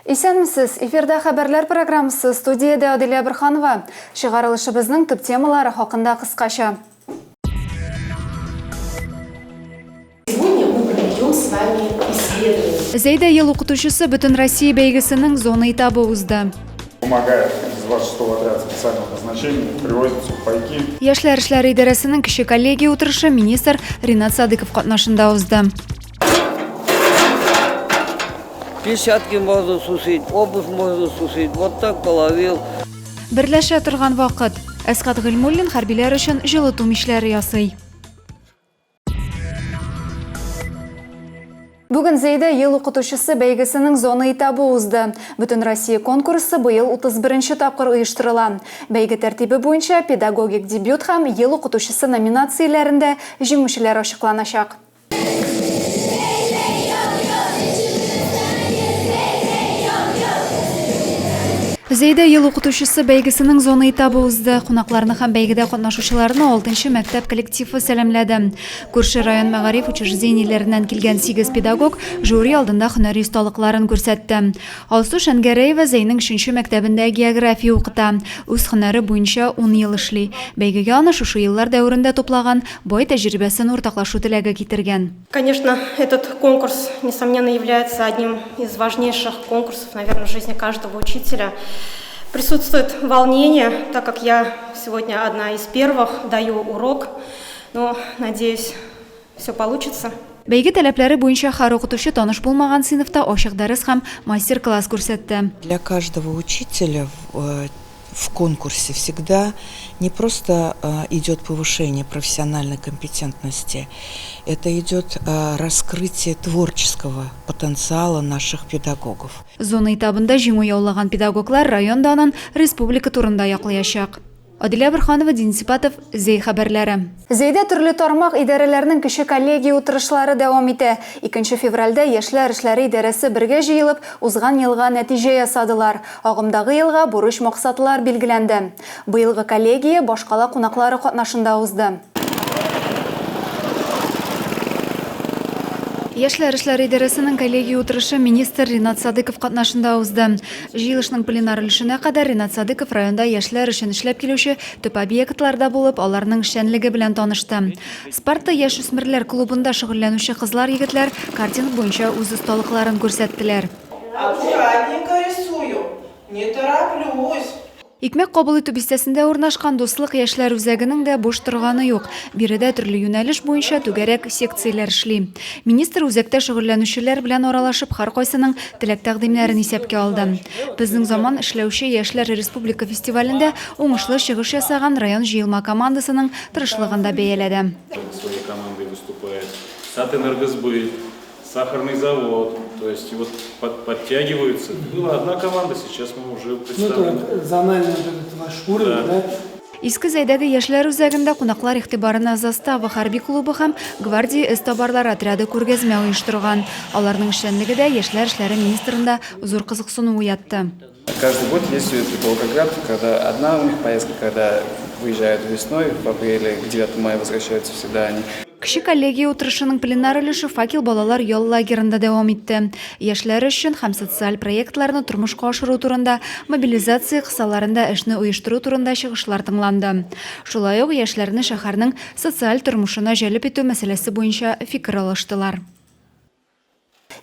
Исәнмесез! Эфирда хәбәрләр программасы, студиядә Аделя Борһанова. Чыгарылышыбызның төп темалары хакында кыскача. Сегодня мы проведем с вами исследование. Зәйдә Ел укытучысы Бөтенроссия бәйгесенең зона этабы узды. Помогает из 26-го отряда специального назначения, привозят сухпайки. Яшьләр эшләре идарәсенең кече коллегия утырышы министр Ринат Садыков катнашында узды. Перчатки можно сушить, обувь можно сушить. Вот так половил. Берләшә торган вакыт. Әсгать Гыйльмуллин хәрбиләр өчен җылыту мичләре ясый. Бүген Зәйдә Ел укытучысы бәйгесенең зона этабы узды. Бөтенроссия конкурсы быел 31 нче тапкыр оештырыла. Бәйге тәртибе буенча Педагогик дебют һәм Ел укытучысы номинацияләрендә җиңүчеләр ачыкланачак. Зәйдә Ел укытучысы бәйгесенең зона этабы узды. Кунакларны һәм бәйгедә катнашучыларны алтынчы мәктәп коллективы сәламләде. Күрше район мәгариф учреждениеләреннән килгән сигез педагог жюри алдында һөнәри осталыкларын күрсәтте. Алсу Шәнгәрәева Зәйнең өченче мәктәбендә география укыта. Үз һөнәре буенча ун ел эшли. Бәйгегә аны шушы еллар дәверендә туплаган бай тәҗрибәсен уртаклашу теләге китергән. Конечно, этот конкурс, несомненно, является одним из важнейших конкурсов, наверное, в жизни каждого учителя. Присутствует волнение, так как я сегодня одна из первых даю урок, но, надеюсь, все получится. Бәйге таләпләре буенча һәр укытучы таныш булмаган сыйныфта ачык дәрес һәм мастер-класс күрсәтте. Для каждого учителя в в конкурсе всегда не просто идет повышение профессиональной компетентности, это идет раскрытие творческого потенциала наших педагогов. Зона этабында җиңү яулаган педагоглар район данын республика турында яклаячак. Адилә Борһанова, Денис Ипатов, Зәй хәбәрләре. Зәйдә төрле тармак идарәләренең кече коллегия утырышлары дәвам итә. Икенче февральдә Яшьләр эшләре идарәсе бергә җыелып, узган елга нәтиҗә ясадылар. Агымдагы елга бурыч-максатлар билгеләнде. Быелгы коллегия башкала кунаклары катнашында узды. Яшьләр эшләре идарәсенең коллегия утырышы министр Ринат Садыков катнашында узды. Җыелышның пленар өлешенә кадәр Ринат Садыков районда яшьләр өчен эшләп килүче төп объектларда булып, аларның эшчәнлеге белән танышты. Спарта яшүсмерләр клубында шөгыльләнүче кызлар-егетләр картинг буенча үз осталыкларын күрсәттеләр. Аккуратненько рисую, не тороплюсь. Икмәк кабул итү бистәсендә урнашкан Дуслык яшьләр үзәгенең дә буш торганы юк. Биредә төрле юнәлеш буенча түгәрәк, секцияләр эшли. Министр үзәктә шөгыльләнүчеләр белән аралашып, һәркайсының теләк-тәкъдимнәрен исәпкә алды. Безнең заман эшләүче яшьләр республика фестивалендә уңышлы чыгыш ясаган район җыелма командасының тырышлыгын да бәяләде. Своей командой выступает Татэнергосбыт, Сахарный завод, то есть вот под, подтягиваются. Была одна команда, сейчас мы уже представлены. Ну, это зональный вот этот ваш уровень, да? да? Иске Зәйдәге яшьләр үзәгендә кунаклар игътибарына Застава хәрби клубы һәм Гвардия эзтабарлар отряды күргәзмә оештырган. Аларның эшчәнлеге дә яшьләр эшләре министрында зур кызыксыну уятты. Каждый год ездят в Волгоград, когда одна у них поездка, когда выезжают весной, в апреле, к 9 мая возвращаются всегда они. Кече коллегия утырышының пленар өлеше Факел балалар ял лагерында дәвам итте. Яшьләр өчен һәм социаль проектларны тормышка ашыру турында, мобилизация кысаларында эшне оештыру турында чыгышлар тыңланды. Шулай ук яшьләрне шәһәрнең социаль тормышына җәлеп итү мәсьәләсе буенча фикер алыштылар.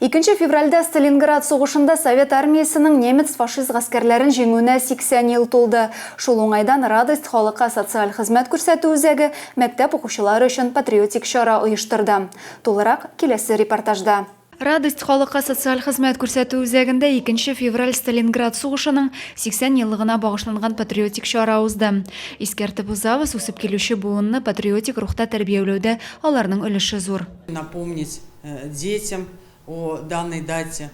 Икенче февральдә Сталинград сугышында Совет армиясенең немец-фашист гаскәрләрен җиңүенә 80 ел тулды. Шул уңайдан Радость халыкка социаль хезмәт күрсәтү үзәге мәктәп укучылары өчен патриотик чара оештырды. Тулырак, киләсе репортажда. Радость халыкка социаль хезмәт күрсәтү үзәгендә икенче февраль Сталинград сугышының 80 еллыгына багышланган патриотик чара узды. Искәртеп узабыз, үсеп килүче буынны патриотик рухта тәрбияләүдә аларның өлеше зур. Напомнить детям о данной дате.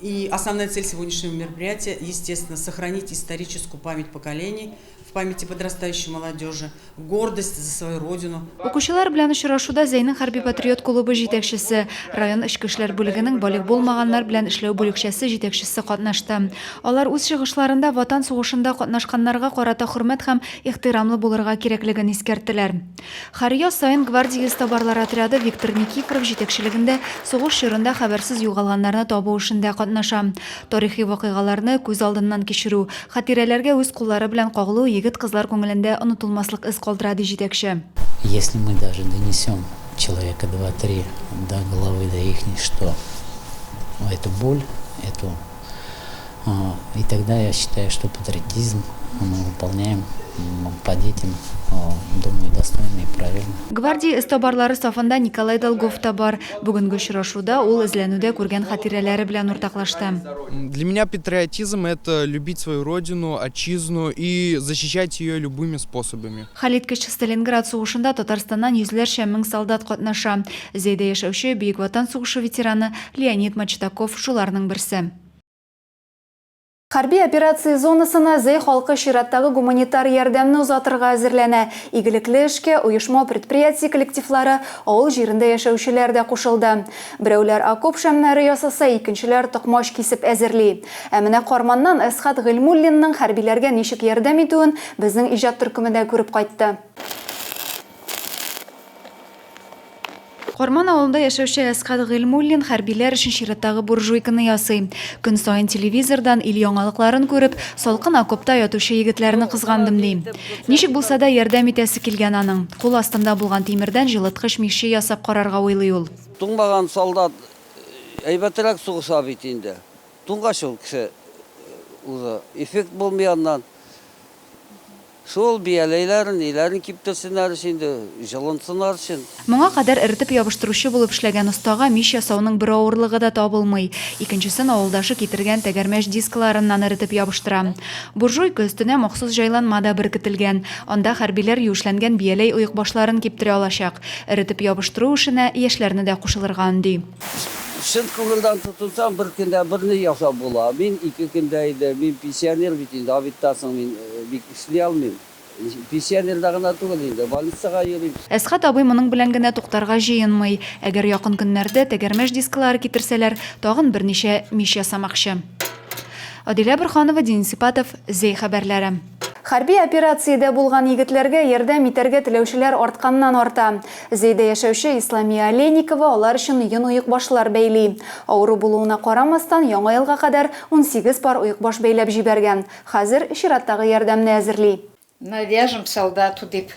И основная цель сегодняшнего мероприятия, естественно, сохранить историческую память поколений, в памяти подрастающей молодежи, гордость за свою родину. Укучылар белән очрашуда Зәйнең хәрби-патриот клубы җитәкчесе, район эчке эшләр бүлегенең балигъ булмаганнар белән эшләү бүлекчәсе җитәкчесе катнашты. Алар үз чыгышларында Ватан сугышында катнашканнарга карата хөрмәт һәм ихтирамлы булырга кирәклеген искәрттеләр. Һәр яз саен гвардия эзтабарлар отряды Виктор Никифоров җитәкчелегендә сугыш чорында хәбәрсез югалганнарны табу эшендә катнаша. Тарихи вакыйгаларны күз алдыннан кичерү, хатирәләргә үз куллары белән кагылу егет-кызлар күңелендә онытылмаслык эз калдыра, ди җитәкче. Если мы даже донесем человека два-три до головы, до ихней, что эту боль, эту и тогда я считаю, что патриотизм мы выполняем по детям, думаю, достойно и правильно. Гвардия эзтабарлары сафында Николай Долгов та бар. Бүгенге очрашуда ул эзләнүдә күргән хатирәләре белән уртаклашты. Для меня патриотизм это любить свою родину, отчизну и защищать ее любыми способами. Хәлиткеч Сталинград сугышында Татарстаннан йөзләрчә мең солдат катнаша. Зәйдә яшәүче Бөек Ватан сугышы ветераны Леонид Мачтаков шуларның берсе. Хәрби операция зонасына Зәй халкы чираттагы гуманитар ярдәмне озатырга әзерләнә. Игелекле эшкә оешма-предприятие коллективлары, авыл җирендә яшәүчеләр дә кушылды. Берәүләр окоп шәмнәре ясаса, икенчеләр токмач кисеп әзерли. Ә менә Карманнан Әсхәт Гыйльмуллинның хәрбиләргә ничек ярдәм итүен безнең иҗат төркеме дә күреп кайтты. Карман авылында яшәүче Әсхәт Гыйльмуллин хәрбиләр өчен чираттагы буржуйканы ясый. Көн саен телевизордан ил яңалыкларын күреп, салкын окопта ятучы егетләрне кызгандым, ди. Ничек булса да ярдәм итәсе килгән аның. Кул астында булган тимердән җылыткыч миче ясап карарга уйлый ул. Туңмаган солдат әйбәтрәк сугыша бит инде. Туңгач ул кеше уза. Эффект булмый аннан. Шул бияләйләрен, ниләрен киптерсеннәр өчен инде, җылынсыннар өчен. Моңа кадәр эретеп ябыштыручы булып эшләгән остага мич ясауның бер авырлыгы да табылмый. Икенчесен авылдашы китергән тәгәрмәч дискларыннан эретеп ябыштыра. Буржуйка өстенә махсус җайланма да беркетелгән. Анда хәрбиләр юешләнгән бияләй оекбашларын киптерә алачак. Эретеп ябыштыру эшенә яшьләрне дә кушылырга өнди. Чын күңелдән тотынсаң, бер көндә берни ясап була. Мин ике көндә инде, мин пенсионер бит инде, обедтан соң мин бик эшли алмыйм. Пенсионерда гына түгел инде, больницага йөрим. Әсхәт абый моның белән генә туктарга җыенмый. Әгәр якын көннәрдә тәгәрмәч дисклары китерсәләр, тагын берничә мич ясамакчы. Адилә Борһанова, Денис Ипатов, Зәй хәбәрләре. Хәрби операциядә булган егетләргә ярдәм итәргә теләүчеләр артканнан-арта. Зәйдә яшәүче Исламия Олейникова алар өчен йон оекбашлар бәйли. Авыру булуына карамастан, Яңа елга кадәр 18 пар оекбаш бәйләп җибәргән. Хәзер чираттагы ярдәмне әзерли. Навяжем солдату дип,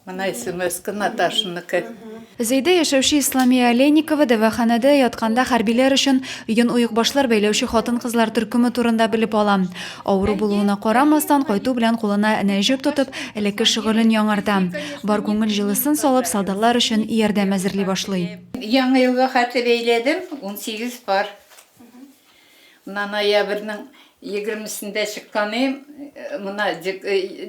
менә смска Наташаныкы. Зәйдә яшәүче Исламия Олейникова дәваханәдә ятканда хәрбиләр өчен йон оекбашлар бәйләүче хатын-кызлар төркеме турында белеп ала. Авыру булуына карамастан, кайту белән кулына энә-җеп тотып, элекке шөгылен яңарта. Бар күңел җылысын салып, солдатлар өчен ярдәм әзерли башлый. Яңа елга хәтле бәйләдем, 18 пар. Менә ноябрьнең егермесендә чыккан идем, менә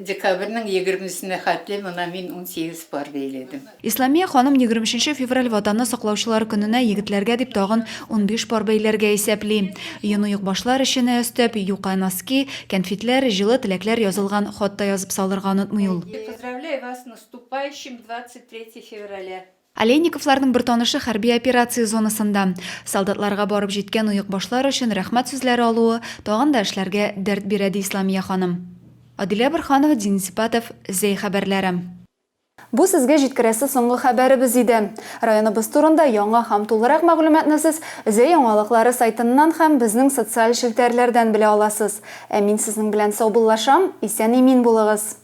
декабрьнең егермесенә хәтле менә мин 18 пар бәйләдем. Исламия ханым 23 нче февраль Ватанны саклаучылар көненә егетләргә дип тагын 15 пар бәйләргә исәпли. Йон оекбашлар эченә өстәп, юка носки, кәнфитләр, җылы теләкләр язылган хат та язып салырга онытмый ул. Поздравляю вас с наступающим 23 февраля! Олейниковларның бер танышы хәрби операция зонасында. Солдатларга барып җиткән оекбашлар өчен рәхмәт сүзләре алуы тагын да эшләргә дәрт бирә, ди Исламия ханым. Адилә Борһанова, Денис Ипатов, Зәй хәбәрләре. Бу сезгә җиткерәсе соңгы хәбәребез иде. Районыбыз турында яңа һәм тулырак мәгълүматны сез Зәй яңалыклары сайтыннан һәм безнең социаль челтәрләрдән белә аласыз. Ә мин сезнең белән саубуллашам, исән-имин булыгыз!